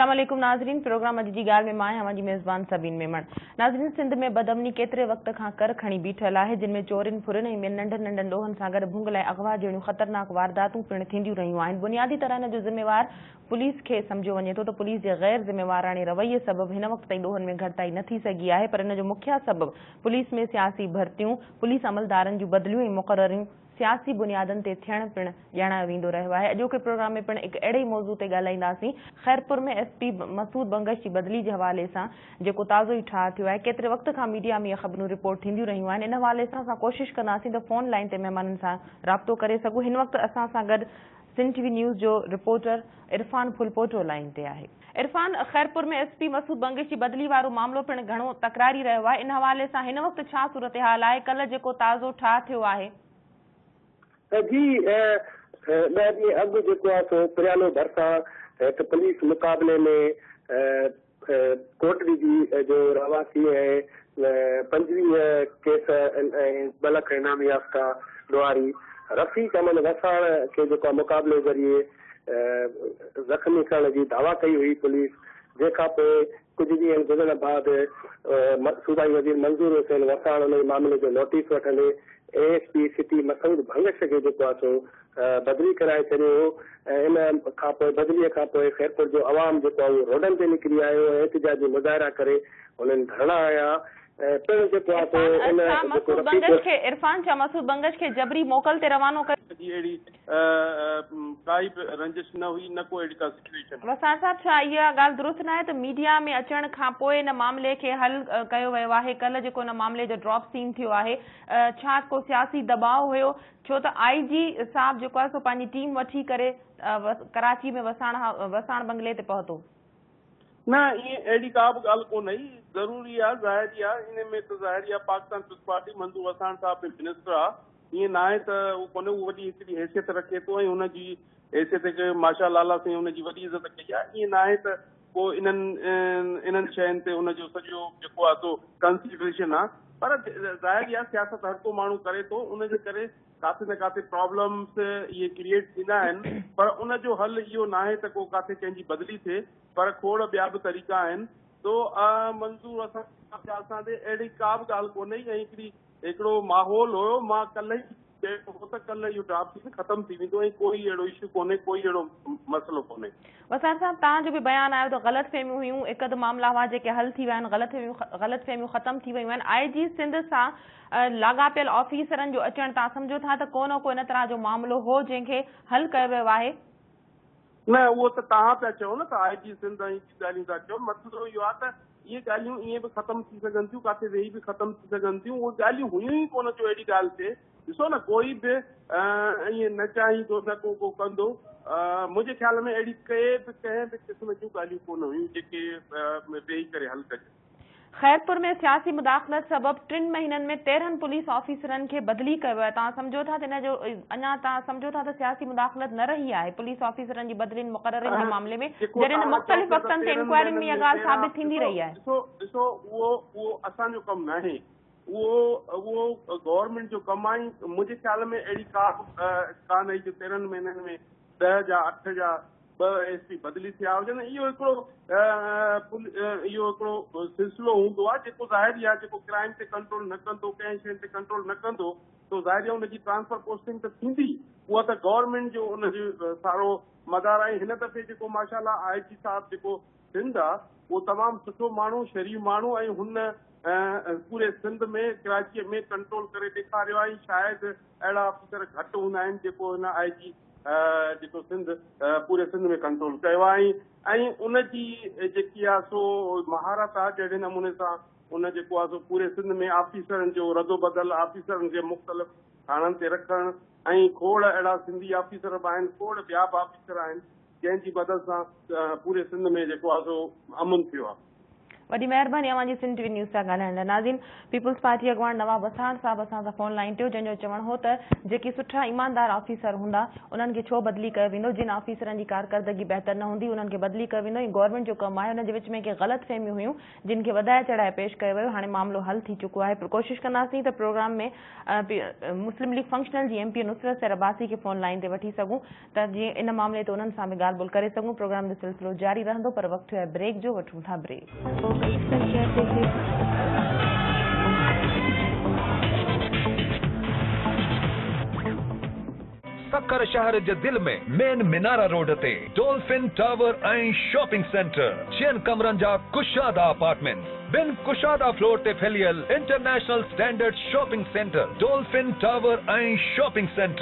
اسلام عليڪم ناظرين پروگرام اڄ جي ڳالهه ۾ مان آهيان اوهان جي ميزبان سبين ميمڻ. ناظرين سنڌ ۾ بدامني ڪيتري وقت کان ڪر کڻي بيٺل آهي جن ۾ چورين ڦرين ۽ ٻين ننڍن ننڍن ڏوهن سان گڏ ڀنگ لاء اغوا جهڙيون خطرناڪ وارداتون پڻ ٿينديون رهيون آهن بنيادي طرح ان جو ذميوار پوليس کي سمجهيو وڃي ٿو ته پوليس جي غير ذميواراڻي رويي سبب هن وقت تائين ڏوهن ۾ گهٽتائي نه ٿي سگهي آهي پر ان جو مکيه سبب پوليس ۾ سياسي ڀرتيون پوليس عملدارن جون بدليون ۽ مقرريون سياسي بنيادن تي ٿيڻ پڻ ڄاڻايو ويندو رهيو آهي. اڄوڪي پروگرام ۾ پڻ هڪ اهڙي ئي موضوع تي ڳالهائينداسين. خيرپور ۾ ايس پي مسعود بنگش جي بدلي جي حوالي سان جيڪو تازو ئي ٺاهه ٿيو آهي. ڪيتري وقت کان ميڊيا ۾ اهي خبرون رپورٽ ٿينديون رهيون آهن. ان حوالي سان اسان ڪوشش ڪنداسين ته فون لائين تي مهمانن سان رابطو ڪري سگهون. هن وقت اسان سان گڏ سنڌ ٽي وي نيوز جو رپورٽر عرفان ڦلپوٽو لائين تي آهي. عرفان، خيرپور ۾ ايس پي مسعود بنگش جي بدلي وارو معاملو پڻ گهڻو تڪراري رهيو آهي، ان حوالي سان هن وقت ڇا صورتحال آهي، ڪلهه جيڪو تازو ٺاهه ٿيو آهي. جي ڏهه ڏينهن اڳ جيڪو آهي سو پريالو ڀرسان هڪ پوليس مقابلي ۾ ڪوٽڙي جو رهواسي ۽ 25 ڪيس ۽ 2 لک انعام يافته ڏوهاري رفيق احمد وساڻ کي جيڪو آهي مقابلي ذريعي زخمي ڪرڻ جي دعويٰ ڪئي هئي پوليس جنهن کان پوء ڪجهه ڏينهن گذرڻ بعد صوبائي وزير منظور حسين وساڻ انهي معاملي جو نوٽيس وٺندي A S P city Masood Bangash کي جيڪو آهي سو بدلي ڪرائي ڇڏيو هو ۽ ان کان پوء بدليء کان پوء خيرپور جو عوام جيڪو آهي اهو روڊن تي نڪري آيو ۽ احتجاجي مظاهرا ڪري انهن ڌرڻا هنيا ۽ پڻ جيڪو آهي سو عرفان ان ڇا جيڪو مسعود رفيق بنگش کي عرفان ڇا مسعود بنگش کي جبري موڪل تي روانو ڪيو جي اهڙي ڪائي به رنجش نه هئي نه ڪو اهڙي ڪا سچوئيشن هئي. وساڻ صاحب ڇا اها ڳالهه درست ناهي ته ميڊيا ۾ اچڻ کان پوء ان معاملي کي حل ڪيو ويو آهي ڪلهه جيڪو ان معاملي جو ڊراپ سين ٿيو آهي ڇا ڪو سياسي دٻاء هيو ڇو ته آء جي صاحب جيڪو آهي سو پنهنجي ٽيم وٺي ڪري ڪراچي ۾ وساڻ وساڻ بنگلي تي پهتو. نه ائين اهڙي ڪا به ڳالهه ڪونه هئي، ضروري آ ظاهري آ انهي ۾ ته ظاهري آ پاڪستان پيپلز پارٽي منظور وساڻ صاحب به منسٽر آ ائين ناهي ته اهو ڪونهي اهو وڏي هڪڙي حيثيت رکي ٿو ۽ ان جي حيثيت کي ماشاء الله الله سائين ان جي وڏي عزت ڪئي آ ائين ناهي ته پوء انهن انهن شين تي ان جو سڄو جيڪو آ سو ڪنسيڊريشن آ پر ظاهر آ سياست هر ڪو ماڻهو ڪري ٿو ان جي ڪري ڪاٿي نه ڪاٿي پرابلمس اهي ڪريئيٽ ٿيندا آهن پر ان جو حل اهو ناهي ته ڪو ڪاٿي ڪنهن جي بدلي ٿئي پر کوڙ ٻيا به طريقا آهن تو منظور اسان اسان تي اهڙي ڪا به ڳالهه ڪونهي ۽ هڪڙي هڪڙو ماحول هيو مان ڪلهه ئي چيو هو ته ڪلهه اهو ڊراپ سين ختم ٿي ويندو ۽ ڪوئي اهڙو اشو ڪونهي ڪوئي اهڙو مسئلو ڪونهي. وساڻ صاحب توهان جو به بيان آيو ته غلط فهميون هيون هڪ اڌ معاملا هئا جيڪي حل ٿي ويا آهن غلط فهميون غلط فهميون ختم ٿي ويون آهن آء جي سنڌ سان لاڳاپيل آفيسرن جو اچڻ توهان سمجهو ٿا ته ڪو نه ڪو ان طرح جو معاملو هو جنهن کي حل ڪيو ويو آهي. نه اهو ته توهان پيا چئو نه ته آء جي سنڌ ۽ ٻيون ڳالهيون ٿا چئو مسئلو اهو آهي ته اهي ڳالهيون ائين به ختم ٿي سگهن ٿيون ڪاٿي ويهي به ختم ٿي سگهن ٿيون اهي ڳالهيون هيون ئي ڪونه جو اهڙي ڳالهه ٿئي ڏسو نه ڪوئي به ائين نه چاهيندو نه ڪو ڪو ڪندو منهنجي خيال ۾ اهڙي ڪي به ڪنهن به قسم جون ڳالهيون ڪونه هيون جيڪي ويهي ڪري حل ڪجن. خيرپور ۾ سياسي مداخلت سبب ٽن مهينن ۾ 13 پوليس آفيسرن کي بدلي ڪيو ويو آهي، توهان سمجهو ٿا ته ان جو اڃا توهان سمجهو ٿا ته سياسي مداخلت نه رهي آهي پوليس آفيسرن جي بدلين مقررين جي معاملي ۾ جيڪو جڏهن ته توهان چئو مختلف پيا ته وقتن تي 13 انڪوائرين ۾ مهينن اها ۾ ڳالهه 13 ثابت ٿيندي ڏسو رهي آهي. ڏسو ڏسو اهو اهو اسان جو ڪم ناهي اهو اهو گورنمينٽ جو ڪم آهي منهنجي خيال ۾ اهڙي ڪا به ڪانه هئي جو 13 مهينن ۾ 10 جا 8 جا ٻه ايس پي بدلي ٿيا هجن اهو هڪڙو اهو هڪڙو سلسلو هوندو آهي جيڪو ظاهر ئي آهي جيڪو ڪرائم تي ڪنٽرول نه ڪندو ڪنهن شيء تي ڪنٽرول نه ڪندو ته ظاهر آهي ان جي ٽرانسفر پوسٽنگ ته ٿيندي اها ته گورنمينٽ جو ان جو سارو مدار آهي هن دفعي جيڪو ماشاء الله آء جي صاحب جيڪو سنڌ آهي اهو تمام سٺو ماڻهو شريف ماڻهو ۽ هن پوري سنڌ ۾ ڪراچيء ۾ ڪنٽرول ڪري ڏيکاريو آهي شايد اهڙا آفيسر گهٽ هوندا آهن جيڪو هن آء جي جيڪو سنڌ پوري سنڌ ۾ ڪنٽرول ڪيو آهي ۽ ان جي جيڪي آهي سو مهارت آهي جهڙي نموني سان ان جيڪو آهي سو پوري سنڌ ۾ آفيسرن جو ردو بدل آفيسرن کي مختلف ٿاڻن تي رکڻ ۽ کوڙ اهڙا سنڌي آفيسر به آهن کوڙ ٻيا به آفيسر آهن جنهن جي مدد سان پوري سنڌ ۾ جيڪو آهي سو امن ٿيو آهي. وڏي مهرباني اوهان جي سنڌ ٽي وي نيوز سان ڳالهائڻ لاء. ناظرين پيپلز پارٽي اڳواڻ نواب وساڻ صاحب اسان سان فون لائين تي هو جنهن جو چوڻ هو ته جيڪي سٺا ايماندار آفيسر هوندا انهن کي ڇو بدلي ڪيو ويندو جن آفيسرن جي ڪارڪردگي بهتر نه هوندي انهن کي بدلي ڪيو ويندو ۽ گورنمينٽ جو ڪم آهي انهن جي وچ ۾ ڪي غلط فهميون هيون جن کي وڌائي چڙهائي پيش ڪيو ويو هاڻي معاملو حل ٿي چڪو آهي پر ڪوشش ڪنداسين ته پروگرام ۾ مسلم ليگ فنڪشنل جي M P A Nusrat Sehar Abbasi کي فون لائين تي وٺي سگهون ته جيئن ان معاملي تي انهن سان به ڳالهه ٻولهه ڪري سگهون. پروگرام جو سلسلو جاري رهندو پر وقت ٿيو آهي بريڪ جو، وٺون ٿا بريڪ. سکر شهر جي دل ۾ مين منارا روڊ تي ڊولفن ٽاور ۽ شاپنگ سينٽر، ڇهن ڪمرن جا ڪشادا اپارٽمينٽس، ٻن ڪشادا فلور تي ڦهليل international standard shopping centre, Dolphin Tower ۽ shopping centre.